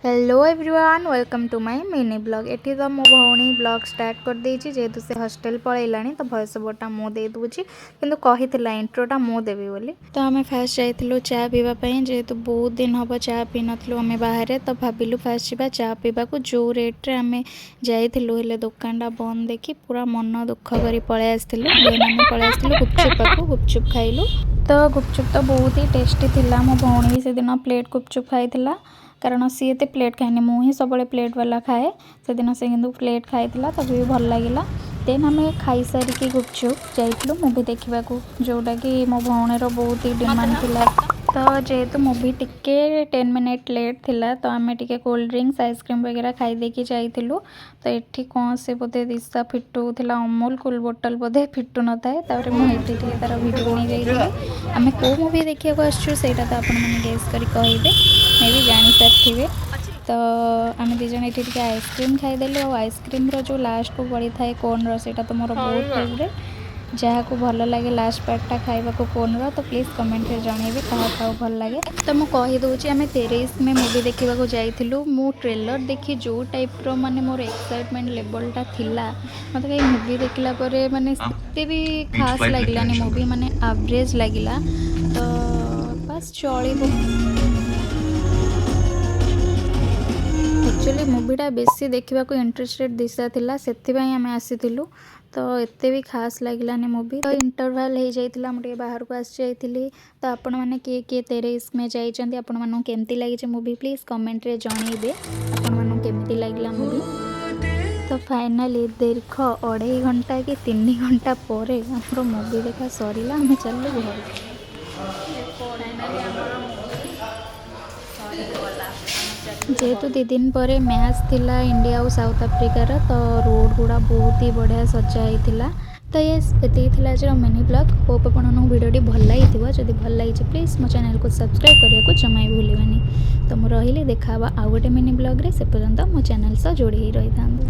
Hello everyone, welcome to my mini vlog. ଏଠି ତ ମୋ ଭଉଣୀ ବ୍ଲଗ୍ ଷ୍ଟାର୍ଟ କରିଦେଇଛି। ଯେହେତୁ ସେ ହଷ୍ଟେଲ ପଳେଇଲାଣି, ତ ଭଏସ୍ ଓଭରଟା ମୁଁ ଦେଇଦେଉଛି, କିନ୍ତୁ କହିଥିଲା ଇଣ୍ଟ୍ରୋଟା ମୁଁ ଦେବି ବୋଲି। ତ ଆମେ ଫାଷ୍ଟ ଯାଇଥିଲୁ ଚା ପିଇବା ପାଇଁ। ଯେହେତୁ ବହୁତ ଦିନ ହେବ ଚା ପିଇନଥିଲୁ ଆମେ ବାହାରେ, ତ ଭାବିଲୁ ଫାଷ୍ଟ ଯିବା ଚା ପିଇବାକୁ। ଯେଉଁ ରେଟ୍ରେ ଆମେ ଯାଇଥିଲୁ, ହେଲେ ଦୋକାନଟା ବନ୍ଦ ଦେଖି ପୁରା ମନ ଦୁଃଖ କରି ପଳେଇ ଆସିଥିଲୁ। ଦେନ୍ ଆମେ ପଳେଇ ଆସିଥିଲୁ ଗୁପଚୁପ୍ ପାଖକୁ, ଗୁପଚୁପ୍ ଖାଇଲୁ। ତ ଗୁପଚୁପ୍ ତ ବହୁତ ହି ଟେଷ୍ଟି ଥିଲା। ମୋ ଭଉଣୀ ବି ସେଦିନ ପ୍ଲେଟ୍ ଗୁପଚୁପ୍ ଖାଇଥିଲା, କାରଣ ସିଏ ଏତେ ପ୍ଲେଟ୍ ଖାଏନି, ମୁଁ ହିଁ ସବୁବେଳେ ପ୍ଲେଟ୍ ବାଲା ଖାଏ। ସେଦିନ ସେ କିନ୍ତୁ ପ୍ଲେଟ୍ ଖାଇଥିଲା, ତାକୁ ବି ଭଲ ଲାଗିଲା। ଦେନ୍ ଆମେ ଖାଇସାରିକି ଗୁପଚୁପ୍ ଯାଇଥିଲୁ ମୁଭି ଦେଖିବାକୁ, ଯେଉଁଟାକି ମୋ ଭଉଣୀର ବହୁତ ହି ଡିମାଣ୍ଡ ଥିଲା। ତ ଯେହେତୁ ମୁଭି ଟିକେ 10 ମିନିଟ୍ ଲେଟ୍ ଥିଲା, ତ ଆମେ ଟିକେ କୋଲ୍ଡ ଡ୍ରିଙ୍କସ୍, ଆଇସ୍କ୍ରିମ୍ ବଗେରା ଖାଇଦେଇକି ଯାଇଥିଲୁ। ତ ଏଠି କ'ଣ ସେ ବୋଧେ ଦିଶା ଫିଟଉଥିଲା ଅମୁଲ କୁଲ ବୋଟଲ, ବୋଧେ ଫିଟୁ ନଥାଏ। ତାପରେ ମୁଁ ଏଠି ଟିକେ ତା'ର ଭିଡ଼ିଓ ନେଇଯାଇଥିଲି। ଆମେ କେଉଁ ମୁଭି ଦେଖିବାକୁ ଆସିଛୁ, ସେଇଟା ତ ଆପଣମାନେ ଗେସ୍ କରି କହିବେ, ମେ ବି ଜାଣିସାରିଥିବେ। ତ ଆମେ ଦୁଇ ଜଣ ଏଠି ଟିକେ ଆଇସ୍କ୍ରିମ୍ ଖାଇଦେଲୁ। ଆଉ ଆଇସ୍କ୍ରିମ୍ର ଯେଉଁ ଲାଷ୍ଟକୁ ପଡ଼ିଥାଏ କୋନ୍ର, ସେଇଟା ତ ମୋର ବହୁତ ଫେଭରେଟ୍। ଯାହାକୁ ଭଲ ଲାଗେ ଲାଷ୍ଟ ପାର୍ଟଟା ଖାଇବାକୁ କୋନ୍ର, ତ ପ୍ଲିଜ୍ କମେଣ୍ଟରେ ଜଣେଇବେ କାହା କାହାକୁ ଭଲ ଲାଗେ। ତ ମୁଁ କହିଦେଉଛି, ଆମେ ତେରେ ଇସ୍କ ମେ ମୁଭି ଦେଖିବାକୁ ଯାଇଥିଲୁ। ମୁଁ ଟ୍ରେଲର୍ ଦେଖି ଯେଉଁ ଟାଇପ୍ର ମାନେ ମୋର ଏକ୍ସାଇଟମେଣ୍ଟ ଲେବଲ୍ଟା ଥିଲା, ମୋତେ କାହିଁ ମୁଭି ଦେଖିଲା ପରେ ମାନେ ଏତେ ବି ଖାସ୍ ଲାଗିଲାନି ମୁଭି, ମାନେ ଆଭରେଜ୍ ଲାଗିଲା। ତ ବାସ୍ ଚଳିବ। ଆକ୍ଚୁଆଲି ମୁଭିଟା ବେଶୀ ଦେଖିବାକୁ ଇଣ୍ଟରେଷ୍ଟେଡ଼ ଦିଶା ଥିଲା, ସେଥିପାଇଁ ଆମେ ଆସିଥିଲୁ। ତ ଏତେ ବି ଖାସ୍ ଲାଗିଲାନି ମୁଭି। ତ ଇଣ୍ଟରଭାଲ୍ ହେଇଯାଇଥିଲା, ମୁଁ ଟିକେ ବାହାରକୁ ଆସିଯାଇଥିଲି। ତ ଆପଣମାନେ କିଏ କିଏ ତେରେ ଇସ୍କ ମେ ଯାଇଛନ୍ତି, ଆପଣମାନଙ୍କୁ କେମିତି ଲାଗିଛି ମୁଭି, ପ୍ଲିଜ୍ କମେଣ୍ଟରେ ଜଣେଇବେ ଆପଣମାନଙ୍କୁ କେମିତି ଲାଗିଲା ମୁଭି। ତ ଫାଇନାଲି ଦୀର୍ଘ 2.5 ଘଣ୍ଟା କି 3 ଘଣ୍ଟା ପରେ ଆମର ମୁଭି ଦେଖା ସରିଲା। ଆମେ ଚାଲିଲୁ ଘରକୁ। ଫାଇନାଲି ଆମର ମୁଭି ସରିଗଲା। ଯେହେତୁ 2 ଦିନ ପରେ ମ୍ୟାଚ୍ ଥିଲା ଇଣ୍ଡିଆ ଆଉ ସାଉଥ ଆଫ୍ରିକାର, ତ ରୋଡ଼ ଗୁଡ଼ା ବହୁତ ହି ବଢ଼ିଆ ସଜା ହେଇଥିଲା। ତ ୟେସ୍, ଏତିକି ଥିଲା ଆଜିର ମିନି ବ୍ଲଗ୍। ହୋପ୍ ଆପଣଙ୍କୁ ଭିଡ଼ିଓଟି ଭଲ ଲାଗିଥିବ। ଯଦି ଭଲ ଲାଗିଛି, ପ୍ଲିଜ୍ ମୋ ଚ୍ୟାନେଲକୁ ସବସ୍କ୍ରାଇବ୍ କରିବାକୁ ଜମା ବି ଭୁଲିବେନି। ତ ମୁଁ ରହିଲି, ଦେଖା ହେବ ଆଉ ଗୋଟେ ମିନି ବ୍ଲଗ୍ରେ। ସେ ପର୍ଯ୍ୟନ୍ତ ମୋ ଚ୍ୟାନେଲ୍ ସହ ଯୋଡ଼ି ହେଇ ରହିଥାନ୍ତୁ।